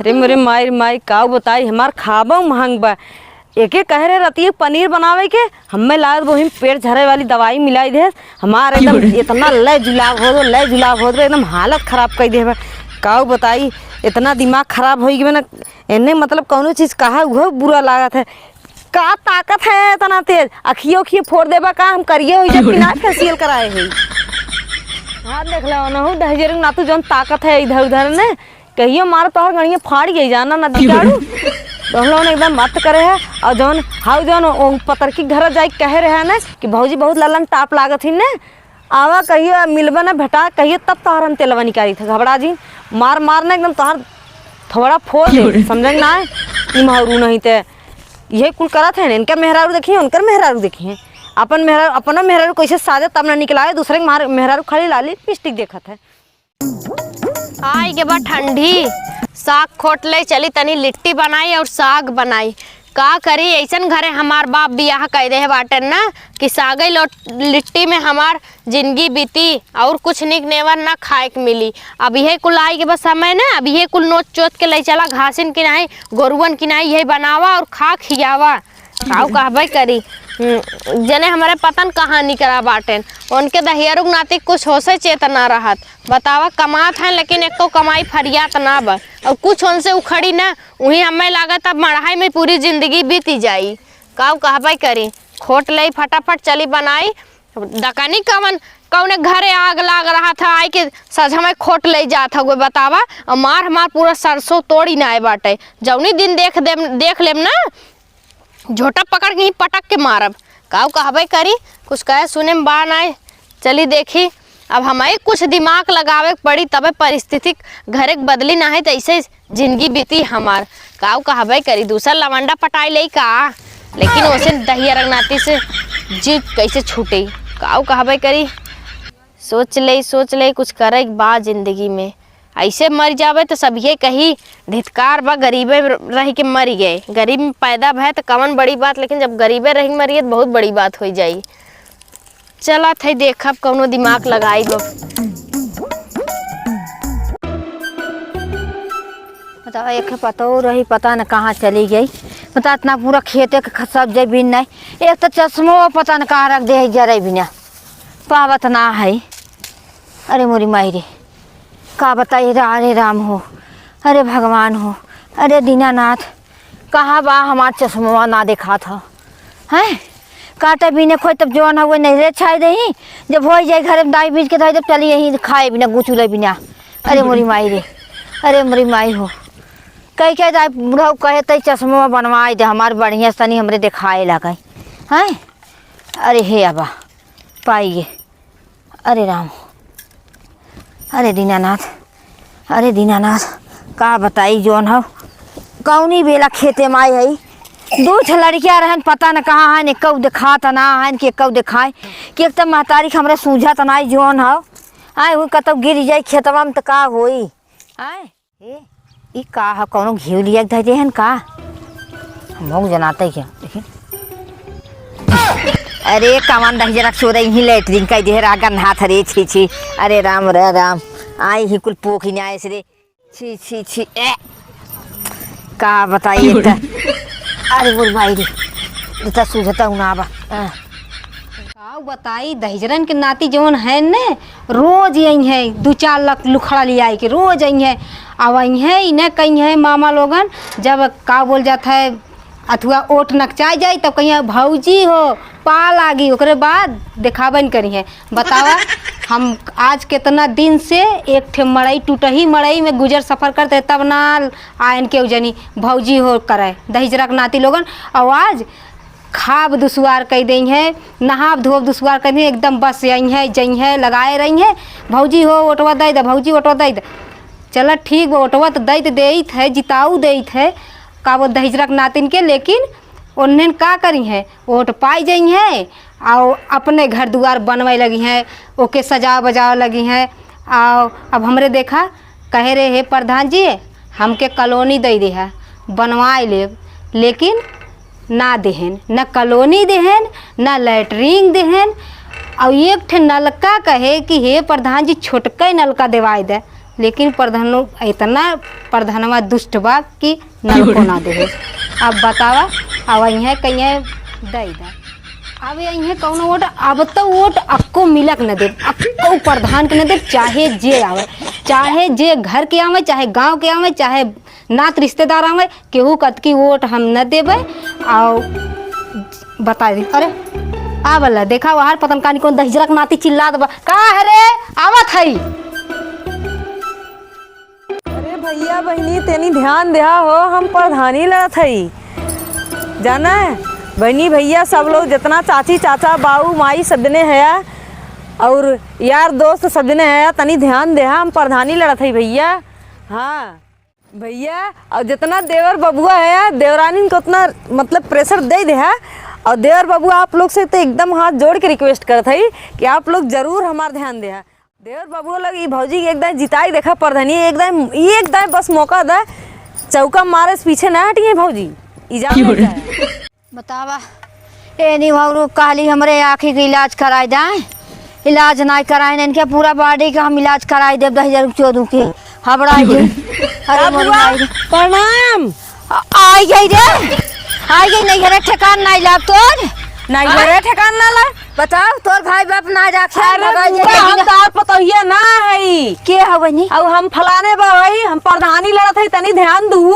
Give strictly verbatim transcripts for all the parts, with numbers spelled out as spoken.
अरे मोरे माई रे माई, काऊ बताई, हमार खाबो महंग बा। एके कहे रहे रतिये पनीर बनावे के, हम्मे लागत वही में पेट झरे वाली दवाई मिलाई दे। हमार एकदम इतना लय जुलाब होत बा, लय जुलाब होत बा, एकदम हालत खराब कई देबा। काऊ बताई, इतना दिमाग खराब होई गवा ना, एने मतलब कौनो चीज कहा उहो बुरा लागत है। का ताकत है इतना तेज? अखियो उखियो फोड़ देबा का? हम करिए होई जब कि ना फेशियल कराए होई। हाँ, देख लो, नहु दहिजर नातू जौन ताकत है इधर उधर ने, कहियो मार तोहर गणिया फाड़ गई जाना ना दिगाड़ू। तो हम लोगन एकदम मत करे है। और जौन हाउ जौन ओ पतरकी घर जाई कहे रहे है ना कि भौजी बहुत ललन टाप लागत ही ने, आवा कहियो, मिलबे ना भेटा कहियो, तब तोहर हम तेलवा निकाली थे। घबरा जी, मार मार ना एकदम तोहर थोड़ा फोड़ दे, समझे ना है? ई महरू नहीं ते यही कुल करत है, इनके मेहरारू देखी, उनकर मेहरारू देखी है। अपन मेहरारू, अपना मेहरारू कैसे साजे तब ना निकलाए, दूसरे के मार-, मेहरारू खाली लाली लिपस्टिक देखत है। आई के बा ठंडी, साग खोट ले चली, तनी लिट्टी बनाई और साग बनाई। का करी, ऐसन घरे हमार बाप बियाह कई देहे बाटेन ना कि सागे लो-, लिट्टी में हमार जिंदगी बीती और कुछ निक नेवर ना खाए के मिली। अब इहे कुल आई के बस समय ना, अब इहे कुल नोच चोच के ले चला घासिन की नाई, गोरुअन की नाई, यही बनावा और खा खियावा। काऊ कहबे करी। हम्म, जने हमरे पतन कहाँ निकरा बाटेन, उनके दहियरुक नाती कुछ होसे चेत ना रहत। बतावा, कमात हैं लेकिन एको कमाई फरियात ना बा, और कुछ उनसे उखड़ी ना, उही हमें लागत अब मढ़ाई में पूरी जिंदगी बीती जाई। काऊ कहबे करी, खोट ले फटाफट चली बनाई। दकनी कवन, कौने घरे आग लाग रहा था, आई के सझा में खोट ले जात हउए, बतावा। और मार हमार पूरा सरसों तोड़ी ना आए बाटे। जौनी दिन देख देम, देख लेम ना, झोटा पकड़ के ही पटक के मारब। काऊ कहबे करी, कुछ कहे सुने में बा ना। चली देखी, अब हमें कुछ दिमाग लगावे के पड़ी, तबे परिस्थिति घरे के बदली ना है, तो ऐसे जिंदगी बीती हमार। काऊ कहबे करी, दूसर लवंडा पटाई लेई का? लेकिन ओसे दहिया रंगनाती से जीव कैसे छूटे? काऊ कहबे करी, सोच ले, सोच ले, कुछ करे के बा जिंदगी में। ऐसे मर जावे तो सब ये कही, "धितकार बा, गरीबे रह के मर गए।" गरीब में पैदा भय तो कवन बड़ी बात, लेकिन जब गरीबे रह के मर गए तो बहुत बड़ी बात हो जाई। चलत है, देखब कौनो दिमाग लगाई बा। बतावा, एक पतोह रही, पता न कहाँ चली गई। बता, इतना पूरा खेते के ख-, सब जे बिन नहीं, एक तो चश्मो पता न कहाँ रख दे है, जरे बिना पावत ना है। अरे मोरी माई रे, का बताई रा-, अरे राम हो, अरे भगवान हो, अरे दीनानाथ, कहाँ बा हमार चश्मवा, ना देखात ह। हैं? काटे बिने खोई तब जौन हउए नहिरे छाई देही, जब होइ जाई घरे में दाई बीज के धोई, जब चली यही खाए बिना, गुचुले बिना। अरे मोरी माई रे, अरे मोरी माई हो। कही के दाई बुढ़ऊ कहे तई चश्मवा बनवाई दे हमार बढ़िया से, तनी हमरे देखाए लागे। हैं? अरे हे अबा, पाइए। अरे राम, अरे दीनानाथ, अरे दीनानाथ, का बताई जौन हौ, कौनी बेला खेते में आई है, दू ठे लड़किया रहन, पता न कहाँ हैं, एक्कौ देखात ना हैं कि एक्कौ देखाई, कि एक तो महतारी के हमरे सूझत ना आई जौन हौ, आए हुई कतौ गिर जाई खेतवा में त का होई, आए। ए, ई का ह, कौनो घीव लिया के धरे हन का? हम लोग जनाते क्या? देखी। अरे, कवन दहिजरा चोरई ही लेटरिन कई दे रहा गन्हात रे, छी, छी। अरे राम रे राम, आई ही कुल पोखी न्याय से रे। छी, छी, छी, ए। का बताई एक त। अरे बोल भाई रे, इतना सूझता हूँ ना बा। हाँ। का बताई, दहिजरन के नाती जवन है ने, रोज यही है, दू चार लाख लुखड़ा ले आई के रोज यही है। अब यही है, इन्हें कही है मामा लोगन, जब का बोल जात है, अथुआ ओट नकचाई जाई, तब कही है, "भौजी हो, पा लागी", ओकरे बाद देखाबन करी है। बतावा, हम आज कितना दिन से एक ठे मड़ई, टूटही मड़ई में गुजर सफर करते, तब ना आयन केहू जनी भौजी हो करे, दहिजरा के नाती लोगन। और आज खाब दुसवार कई देई है, नहाब धोब दुसवार कई देई है, एकदम बस यही है, जई है, लगाए रही है, "भौजी हो, ओटवा दई दे, भौजी ओटवा दई दे।" चला ठीक बा, ओटवा तो दई तो देइत है, जिताऊ देइत है, का वो दहिजरा के नातिन के, लेकिन उन्हें का करी है, ओट पाई जई है, और अपने घर दुआर बनवाए लगी है, ओके सजाव बजाव लगी है। और अब हमरे देखा, कहे रहे, "हे प्रधान जी, हमके कॉलोनी दे दिहा, बनवाए लेब", लेकिन ना देहेन, न कॉलोनी देहेन, न लैट्रिन देहेन। और एक ठे नलका कहे कि, "हे प्रधान जी, छोटका नलका देवाए दे।" लेकिन प्रधानो इतना, प्रधानवा दुष्ट बा कि नलको ना देहे। अब बतावा, अब अइहें कइहें दइ दा। अब अइहें कउनो वोट, अब तो वोट अक्को मिलक न देब, अक्को प्रधान के न देब, चाहे जे आवे, चाहे जे घर के आवे, चाहे गाँव के आवे, चाहे नात रिश्तेदार आवे, केहू कतकी वोट हम न देबे। आउ बताइ दी, अरे, आ बल्ला, देखा, वहार पतन कानी कौन दहिजरक नाती चिल्लात बा। का है रे? आवत हई। अरे भइया, बहिनी, तनी ध्यान देहा हो, हम प्रधानी लड़त हई। जाना है, बहिनी, भइया, सब लोग, जितना चाची, चाचा, बाऊ, माई, सब जने हया, और यार दोस्त, सब जने हया, तनी ध्यान देहा, हम प्रधानी लड़त हई, भइया। हाँ। भइया, अउर जितना देवर बबुआ है, देवरानिन के उतना, मतलब, pressure दे देहा। अउर देवर बबुआ, आप लोग से तो एकदम हाथ जोड़ के request करत हई कि आप लोग जरूर हमार ध्यान देहा। देवर बबुआ लोग, ई भौजी के एकदम जिताई देखा प्रधानी, एकदम, एकदम बस मौका दा, चौका मारे से पीछे ना हटिए भौजी, ई जान ले जाए। बतावा, ए निभौरू, कहली हमरे आँखी के इलाज कराई दाए, इलाज नाई कराइन, इनके पूरा body के हम इलाज कराई देब, दहिजर चोदू के, हबड़ाई दे। अरे का मोरी बुआ? माई रे। प्रणाम। आ-, आई गई रे, आई गई, नैहरे ठेकान नाई लाग तोर। नैहरे ठेकान ना लाग? बताओ, तोर भाई बाप ना राखे, अरे भगाई दे बुआ, हम दिया। तार पतोहिया ना हई। के हवे नी? अब हम फलाने बा हई, हम प्रधानी लड़त हई, तनी ध्यान दू।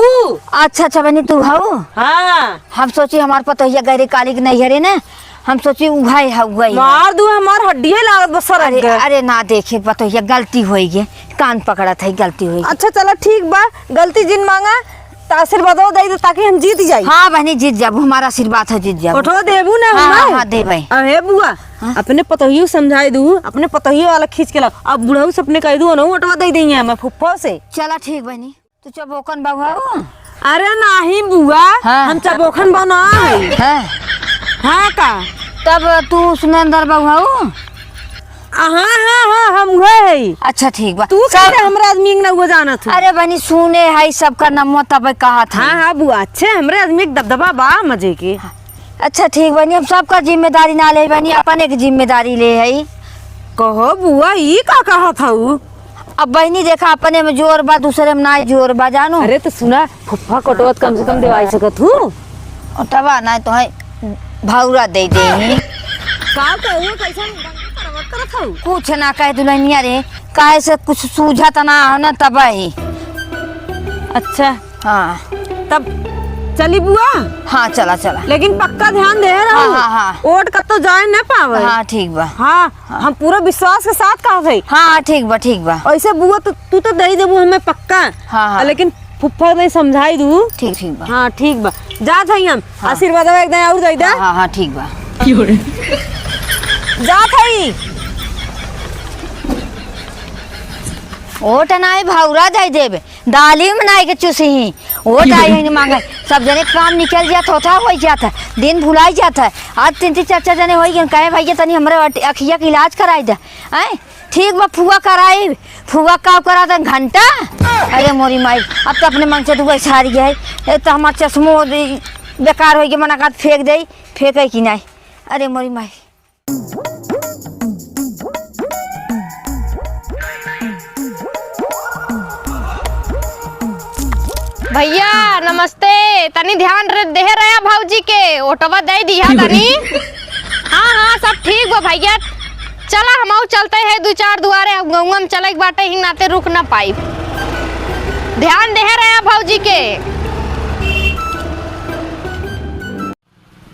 अच्छा, अच्छा, बनी तू हऊ? हाँ। हम सोची हमार पतोहिया गैरे काली के नैहरे ना, हम सोची उघाई है, उघाई है। मार दू, हमार हड्डिये लागत बा सरक अरे, गए। अरे ना देखे पतोहिया, गलती होई गे, कान पकड़त है, गलती होई गे। अच्छा चला ठीक बा, गलती जिन मांगा, त आशीर्वादो दे दे ताकि हम जीत जाई। हाँ बहनी, जीत जाबू, हमारा आशीर्वाद है, जीत जाबू। ओठवा देबू ना हाँ, हमार? हाँ, हाँ, देबै। अहे बुआ, हाँ? अपने पतोहियो समझाई दू, अपने पतोहियो वाला खींच के ला। अब बुढ़ऊ से अपने कह दू, ओनहु ओठवा दे देंगे हमें फुफ्फो से। चला ठीक बहनी। तू चबोकन बा हऊ? अरे नाही बुआ, हाँ। हम चबोकन बा ना हई। हाँ। हाँ का? तब तू सुनेंदर बा हऊ? आ, हाँ, हाँ, हाँ, हम उहे हई। अच्छा ठीक बा। तू सब कैसे हमरा आदमी के ना उहे जानत हो? अरे बनी सुने हई सबका नमो तब कहत हई। हाँ, हाँ बुआ, अच्छे हमरे आदमी के दबदबा बा मजे के। अच्छा ठीक बनी, हम सबका जिम्मेदारी ना ले बनी, अपने के जिम्मेदारी ले हई। कहो बुआ, ई का कहत हऊ? अब बहिनी देखा, अपने में जोर बा, दूसरे में नाई जोर बा, जानू। अरे तो सुना, फुफ्फा कटवत कम से कम देवाई सकत हूँ। ओटवा नाई तो है, भौरा दे देही। का कहू, कैसन दंगा करवत करत हऊ? कुछ ना कहे दुल्हनिया रे, काहे से कुछ सूझत ना हो ना तब ही। अच्छा। हाँ। तब चली बुआ? हाँ, चला, चला। लेकिन पक्का ध्यान दे रहू। हाँ, हाँ, हाँ। ओट कत्तो जाए न पावे। हाँ, ठीक बा। हाँ, हाँ। हम पूरा विश्वास के साथ कहत हई। हाँ, हाँ, ठीक बा, ठीक बा। ऐसे बुआ तू, तू तो दे देबू हमें पक्का। हाँ, हाँ। लेकिन फुफ्फा नहीं समझाई दू। ठीक, ठीक बा। हाँ, ठीक बा। जात हई हम। हाँ। आशीर्वाद एकदम और दे दे। हाँ, हाँ, हाँ, ठीक बा। जात हई। ओट नाई भौरा दे देबे। दाली में नाई के चुसही, वोट आई है मांगे। सब जने काम निकल जात होता, हो जात है, दिन भुलाई जात है। आज तीन तीन चार चार जने होई गए, कहे भैया तनी हमरे अट-, अखिया के इलाज कराई दे। आए, ठीक बा फुआ कराई, फुआ का करा दे घंटा। अरे मोरी माई, अब तो अपने मन से तू वैसे हार गया है। ए तो हमार चश्मो दे-, बेकार होई के मना का फेंक दे, फेंके कि नाई। अरे मोरी माई। भैया नमस्ते, तनी ध्यान रे-, देहे रहा भौजी के, ओटवा दे दिया तनी। हाँ, हाँ, सब ठीक बा भैया, चला हमहू चलते हैं दू चार दुआरे, गौवा में चले के बाटे ही नाते रुक ना पाई। ध्यान देहे रहा भौजी के।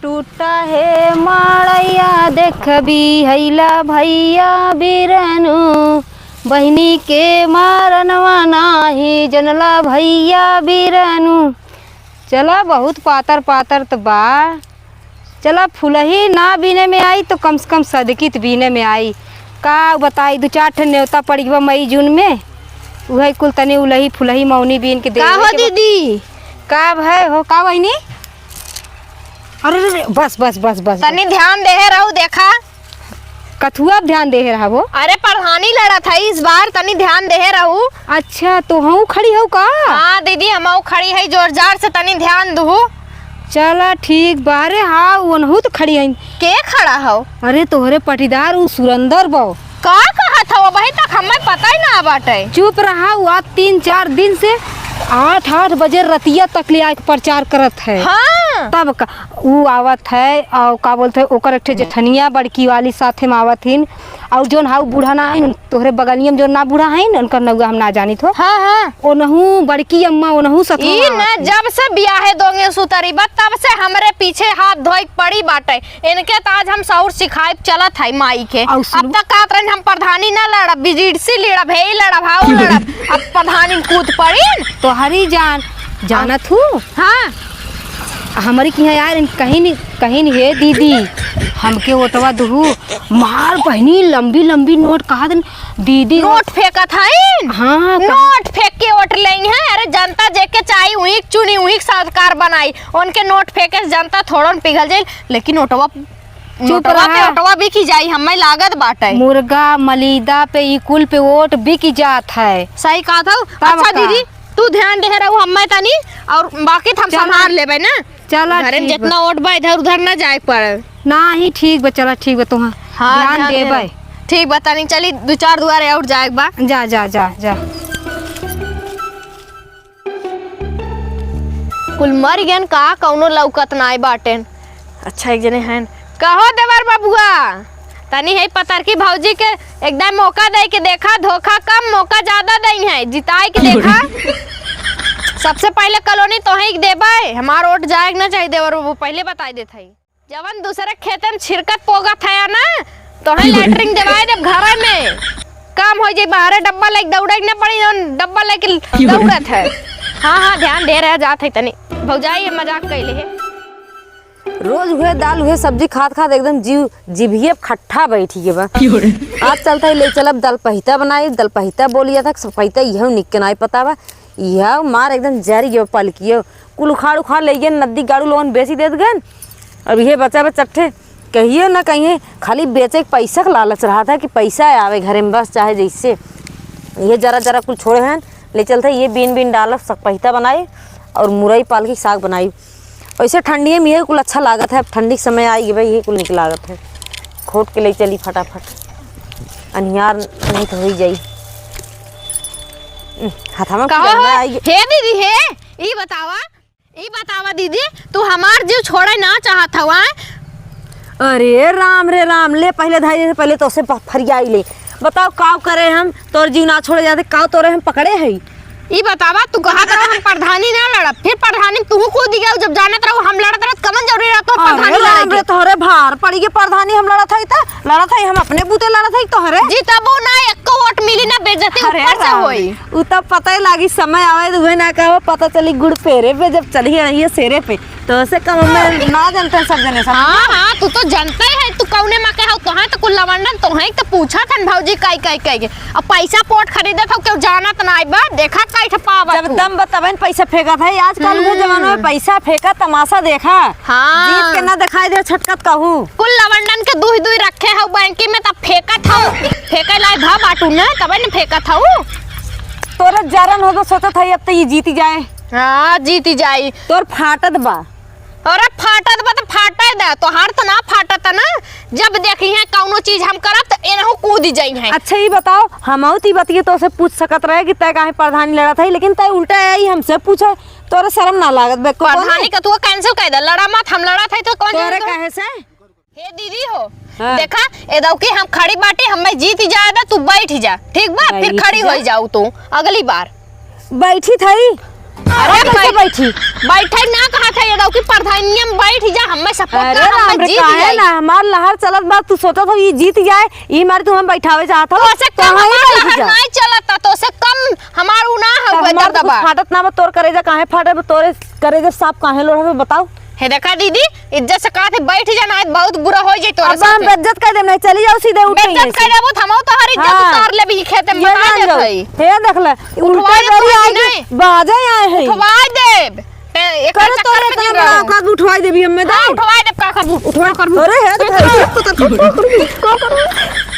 टूटा हे माड़ैया देखबी हैला भैया बिरनु, बहिनी के मारनवा नाही जनला भैया बिरनु। चला बहुत पातर पातर त बा, चला फुलही ना बीने में आई तो कम से कम सदकी त बीने में आई। का बताई, दू चार ठे नेवता पड़ी बा मई जून में, उहे कुल तनी उलही फुलही मौनी बीन के का देवे हो के बा। दीदी? का भय हो, का बहिनी? अरे, अरे, अरे, बस, बस, बस, बस, बस। तनी ध्यान देहे रहू, देखा। कथुआ ध्यान देहे रहबो? अरे, प्रधानी लड़त है इस बार, तनी ध्यान देहे रहू। अच्छा, तो हऊ खड़ी हऊ का? हाँ दीदी, हमहू खड़ी है, जोर जार से तनी ध्यान दहू। चला ठीक बा। अरे हाँ, ओनहू तो खड़ी है। के खड़ा हो? अरे तोहरे पटीदार उ सुरंदर बा। का कहत हव? अबहीं तक हमें पता ही ना बाटे। चुप रहा, उ आज तीन चार दिन से आठ आठ बजे रतिया तक ले आके प्रचार करत है। हाँ। तब का, उ आवत है और का बोलत है, ओकर एक ठे जेठनिया बड़की वाली साथे में आवत हिन, और जोन हाउ बूढ़ा ना है, तोहरे बगलिया में जोन ना बूढ़ा है, उनकर नौआ हम ना जानित हो। हाँ, हाँ। ओनहू बड़की अम्मा, ओनहू सथवा ई ना, आवत हिन। जब से बियाहे दोंगे सुतरी बा, तब से हमरे पीछे हाथ धोए के पड़ी बाटे। इनके त आज हम सौर सिखाइब चलत है माई के। अउ अब सुनू। तक कहत रहन हम प्रधानी ना लड़ब, बीजेडीसी लड़ब, हे लड़ब, हाउ लड़ब। अब प्रधानी कूद पड़ीन। तोहरी जान, जानत हूँ। हाँ। हमरी किहाँ यार, इन कहीं नहीं, कहीं नहीं, हे दीदी, हमके ओटवा दुहू, मार बहिनी, लंबी लंबी नोट कहा दिन, दीदी। नोट फेंकत हईन? हाँ, हाँ, कहा नोट फेंक के ओट लेई है। अरे, जनता जेके चाही, उही के चुनी, उही के सरकार बनाई। उनके नोट फेंके से जनता थोड़न पिघल जाई, लेकिन ओटवा, चुप नोटवा पे रहा। ओटवा बिकी जाई, हमें लागत बाटे। मुर्गा, मलीदा पे, ई कुल पे ओट बिकी जात है। सही कहत हऊ। तब अच्छा का? दीदी, तू ध्यान दे रहू, हमें तनी, और बाकी त हम चला। संभाल लेबे ना। चला, घरे में ठीक बा। जितना ओट बा, इधर उधर ना जाए के पड़े। नाही, ठीक बा, चला, ठीक बा, तुहाँ हाँ, ध्यान ध्यान दे देबे। रहे। ठीक बा, तनी चली, दू चार दुआरे और जाए के बा। जा, जा, जा, जा। कुल मर गयन का, कौनो लौकत नाय बाटेन। अच्छा, एक जने हैं। कहो देवर बबुआ, तनी है पतरकी भौजी के एकदम मौका दे के देखा, धोखा कम, मौका ज्यादा दई है, जिताए के देखा। सबसे पहले कॉलोनी तोहे के देबे, हमार ओट जाए के ना चाही देवर बबू, पहले बताई देत हई। जवन दूसरे खेते में छिड़कत पोगत है ना, तोहे लैट्रिन देवाए देब घरे में, काम हो जाई, बाहरे डब्बा लेके दौड़े के ना पड़ी, जवन डब्बा लेके दौड़त है। हाँ, हाँ, ध्यान दे रहा जात है तनी। भौजाई ये मजाक कैले है। रोज उहे दाल, उहे सब्जी खात खात एकदम जीव, जिभिये खट्ठा बैठी के बा। आज चलता ही ले चलब दलपहिता बनाई, दलपहिता बोलिया था, सपहिता इहो निक के नाई पता बा। इहो मार एकदम जरी गयो पलकियो। कुल उखाड़ उखाड़ ले गए, नदी गाड़ू लोगन बेची देत गन। अब इहे बचा बा चट्ठे, कहियो ना कहिए, खाली बेचे के पैसा के लालच रहा था कि पैसा आवे घरे में, बस चाहे जैसे। ये जरा जरा कुल छोड़े हैं, ले चलते ये बीन बीन डालब, सपहिता बनाई और मुरई पालकी साग बनाई। वैसे ठंडिये में यही कुल अच्छा लागत है। अब ठंडी के समय आई गई भाई, यही कुल निक लागत है। खोट के ले चली फटाफट, अनियार नहीं तो हो ही जाई। हथवा में कहो गंदा हो, आई। हे दीदी, हे, ई बतावा, ई बतावा दीदी, तू हमार जीव छोड़े ना चाहत हवा? अरे राम रे राम, ले पहले धाई से पहले तो से फ-, फरियाई ले। बताओ काव करे हम, तोर जीव ना छोड़े जाते, काव तोरे हम पकड़े है? ई बतावा, तू कहत रहो हम प्रधानी ना लड़ब, फिर प्रधानी में तू कूद गया, जब जानत रहो हम लड़त रहत, कमन जरूरी रहत तो अरे प्रधानी लड़े राम के? रे, तोहरे भार पड़ी के प्रधानी हम लड़त हई त लड़त हई, हम अपने बूते लड़त हई तोहरे। जीतबो ना, एको वोट मिली ना, बेइज्जती अरे ऊपर से राम होई। रे, उ तब पता ही लागी, समय आवे त उहे ना कहो, पता चली गुड़ पेरे पे जब चली आई है सेरे पे। तोसे कम हमें ना जानते हैं सब जने सब। हाँ, हाँ, तू तो जानते है, तू कौने माँ के हौ, तोहे तो कुल लवंडन, तोहे तो पूछत हन भौजी काई, काई, काई के। अब पैसा पोट खरीदत हौ, केहू जानत नाई बा, देखा काई ठे पावत जब हूँ। दम बा तबे न पैसा फेंकत है, आजकल के हम्म। जमाना में पैसा फेंका तमाशा देखा। हाँ। जीत के ना दिखाई दे छटकत कहू। कुल लवंडन के दुई दुई रखे हौ बैंकी में, तब फेंकत हौ, फेंके लाए धा बाटू न, तबे न फेंकत हौ। तोरे जरन हो तो सोचत है अब तो ये जीत जाए। हाँ, जीत जाई। तोर फाटत बा। अरे फाटत बा त फाटे दा, तोहार त ना फाटत ना। जब देखी है कौनो चीज हम करब त एनहु कूद जाई है। अच्छा ई बताओ, हमहू त ई बतिये तोसे पूछ सकत रहे कि तय काहे प्रधानी लड़त है, लेकिन तय उल्टा आई हमसे पूछे, तोरे शर्म ना लागत बे? कौन प्रधानी है? का तू cancel कर दे, लड़ा मत, हम लड़त है तो कौन तोरे जाने तो? काहे से? हे दीदी हो, हाँ। देखा, ए दौकी हम खड़ी बाटी, हमें जीत जाए दा, तू बैठ जा, ठीक बा? फिर बैठ खड़ी जा। हो जाऊ तू अगली बार। बैठी थई। अरे अब कैसे बैठ-, बैठी? बैठे ना कहा था, ए दौकी प्रधानिया में बैठ जा, हमें support अरे कर, राम हमें रे, जीत काहे जाए। ना, हमार लहर चलत बा, तू सोचत हो ये जीत जाए, ई मारे तू हम बैठावे चाहत हो, तो से कम कहाँ ही हमार बैठ लहर जा। नहीं चलता, तो से कम हमार उ ना तब हवे हमार तो दबदबा। कुछ फाटत ना बा, तोर करेजा काहे फाटे बा, तोरे करेजा सांप काहे लोढ़त बा, बताओ। हे देखा दीदी, इज्जत से कहा थे बैठ जा, ना बहुत बुरा हो जाई तोरे अब हम साथे। बेइज्जत कर देम, नहीं चली जाओ सीधे उठ बेइज्जत कर देबो त हमहू तोहर इज्जत हाँ। उतार लेबी खेते में, ये बता जान देत जाओ। हई। हे देख ले, उठवा उल्टा देब गाड़ी तोहर आई कि के, नहीं? बाजे आए हैं। उठवा देब। ए, एक करे चक्कर तोरे में काम गिर रहा रहो। औकात उठवाई देबी हमें हाँ, तो। उठवा देब, का करबू? उठवा करबू। अरे, हे तो भाई, का करबू? का करबू?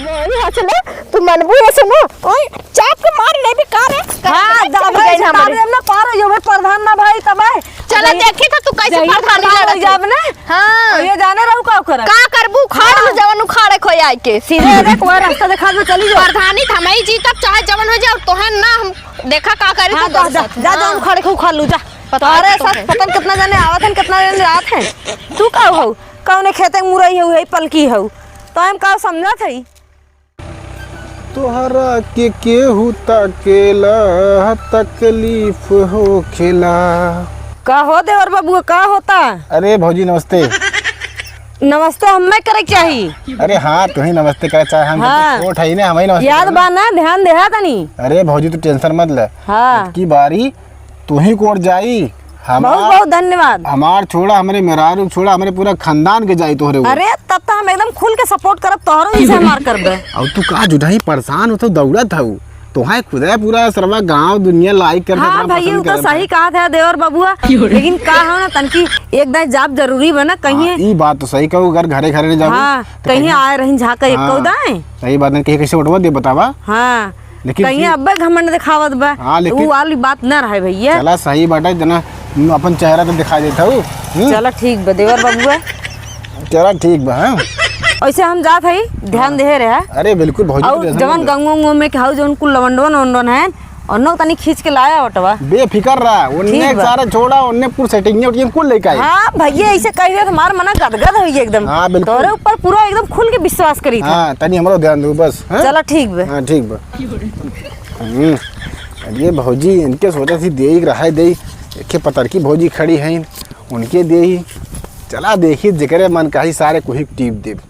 नहीं, हाँ, चले, तू मनबू ऐसे ना। ओए, चाप के मार लेबी का रे? हाँ, कहाँ दबे चल गए ना हमारे? मारे, हम ना पार हो जाबे, प्रधान ना भाई, तब है। चला, अरे, देखी तो तू कैसे जइया प्रधानी प्रधान लड़त हो जाब है। ना। हाँ। और ये जाने रहू का करब? का करबू? उखाड़ हाँ। लो, जवन उखाड़े पे आइके। सीधे देख, वह रास्ता देखा जो चली जाओ। प्रधानी त हमही जीतब, चाहे जवन हो जाए, तोहे ना हम देखा का करी हाँ, तो जा, तोरे जा, साथ। जा, जा, हाँ। उखाड़ के उखाड़ लू, जा। पता अरे नहीं साथ तोहे। पता नहीं कितना जने आवत हैं, कितना जने जात हैं। तू का हो? कौने खेते में मुरई हो, है पलकी हो? तो हम का समझत है? तोहरा के केहू ताकेला, तकलीफ होखेला। का हो देवर बाबू, का होता? अरे भौजी नमस्ते। नमस्ते हमें करे के चाही। अरे हाँ, तू ही नमस्ते करे चाहे, हम हाँ। तो छोट है ना, हमें नमस्ते याद करे। बा ना, ध्यान देहा तनी। अरे भौजी तू tension मत ले। हाँ। की बारी तू ही कोट जाई। हमार, बहुत, बहुत धन्यवाद। हमार छोड़ा, हमरे मेहरारू छोड़ा, हमरे पूरा खानदान के जाई तोहरे ऊपर। अरे, तब तो हम एकदम खुल के support करब, तोहरो जैसे हमार करबे। अब तू का जुटाई, परेशान हो तो दौड़त हऊ। तोहाय खुदे पूरा सरवा गांव दुनिया like कर हाँ देतना भैया, पसंद वो तो करत सही है। कहा था देवर बबुआ। क्यों रे? लेकिन का हो ना, तनकी एक दाई जाब जरूरी बा ना, कहीं हाँ, ई बात तो सही कहू, अगर घरे घरे नहीं जाबू, हाँ, तो कहीं कहीं आए रही झांका एक हाँ, कौदाए। सही बात है, कहीं कैसे उठवा दे बतावा। हाँ, लेकिन कहीं फिर अब्बे घमंड दिखावत बा। हाँ, लेकिन ऊ वाली बात ना रहे भैया। चला, सही बात है, जना अपन चेहरा तो दिखा देता हूँ। हम्म? चला, ठीक बा, देवर बबुआ। चला, ठीक बा, हाँ। ऐसे हम जात हई, ध्यान हाँ। देहे रहा। अरे, बिल्कुल, भौजी, और तो जवन गंगो उंगो में के हऊ, जवन कुल लवंडवन वंडवन हैं, उन्नो तनी खींच के लाया ओटवा। बेफिकर रहा, उन्ने ठीक बा। सारा छोड़ा, उन्ने पूरा setting उटिंग कुल लेके आए। हाँ, भैया, ऐसे कह दे तो हमार मना गदगद होई एकदम। हाँ, बिल्कुल। तोरे ऊपर पूरा एकदम खुल के विश्वास करी था। हाँ, तनी हमरो ध्यान दो बस, हाँ? चला, ठीक बा। हाँ, ठीक बा। हम्म, अरे भौजी, इनके सोचा थी देई रहा है, देई। देखे पतरकी भौजी खड़ी हैं, उनके देई। चला देखी, जेकरे मन कही सारे कुही टीप देब।